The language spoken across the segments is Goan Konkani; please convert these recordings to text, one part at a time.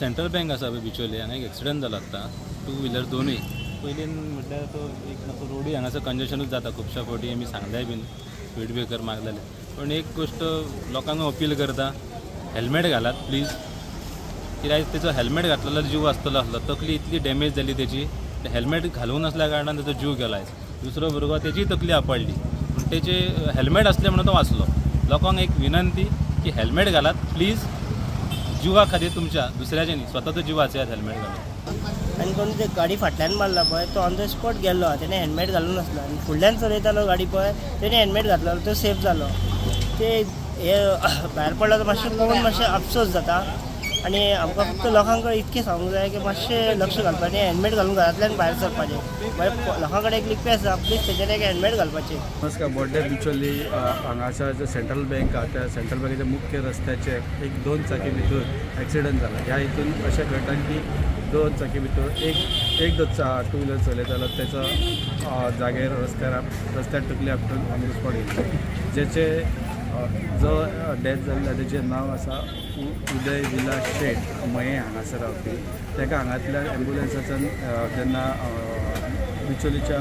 सेंट्रल बँक आसा पळय बिचोले, हांगा एक एक्सिडंट जालो आत्तां, टू व्हिलर दोनूय. पयलीं म्हटल्यार तो एक मातसो रोडूय हांगासर कंजेशनूच जाता खुबश्या फावटी, आमी सांगल्याय बीन स्पीड ब्रेकर मारलेले. पूण एक गोश्ट लोकांक अपील करता, हेल्मेट घालात प्लीज, कित्याक तेचो हेल्मेट घातलेलो जीव वाचतलो आसलो. तकली इतली डॅमेज जाली तेची, हेल्मेट घालूंक नासल्या कारणान तेचो जीव गेलो आयज. दुसरो भुरगो तेची तकली आपडली, पूण तेचे हेल्मेट आसलें म्हणून तो वाचलो. लोकांक एक विनंती की हेल्मेट घालात प्लीज, जिवा खातीर तुमच्या, दुसऱ्याचे न्ही, स्वताचो जीव वाचयात हेल्मेट घालून. आनी कोण ते गाडी फाटल्यान मारला पळय तो ऑन the spot गेल्लो, तेणें हेल्मेट घालून नासलो. आनी फुडल्यान चलयतालो गाडी पळय तेणें हेल्मेट घातलो, तो सेफ जालो. ते हे भायर पडलो तो मातशें पळोवन मातशें अफसोस जाता. आनी आमकां फक्त लोकांक इतकें सांगूंक जाय की मातशें लक्ष घालपाचें, हेल्मेट घालून घरांतल्यान भायर सरपाचें. मागीर लोकां कडेन एक रिक्वेस्ट आसा, प्लीज तेजेर एक हेल्मेट घालपाचें. नमस्कार. बोड्डे बिचोली हांगासर जो सेंट्रल बँक आहा त्या सेंट्रल बँकेच्या मुख्य रस्त्याचेर एक दोन चाकी भितर एक्सिडंट जाला. ह्या हितून अशें कळटा की दोन चाकी भितर एक जो टू व्हिलर चलयतालो तेचो जाग्यार रस्त्यार तकली आपटून ऑन the spot गेली. जेचे जो डेथ जाल्लो तेचें नांव आसा उदय विलास शेट, मये हांगासर रावपी. ताका हांगांतल्या एम्बुलन्साच्यान जेन्ना बिचोलीच्या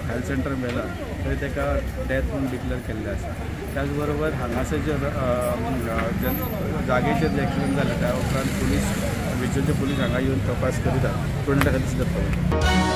हेल्थ सेंटर व्हेला थंय ताका डेथ म्हणून डिक्लेअर केल्लें आसा. त्याच बरोबर हांगासर जे जागेचेर जे एक्सिडंट जालें त्या उपरांत पुलीस बिचोलीचे पुलीस हांगा येवन तपास करीतात, पूण ताका दिसता.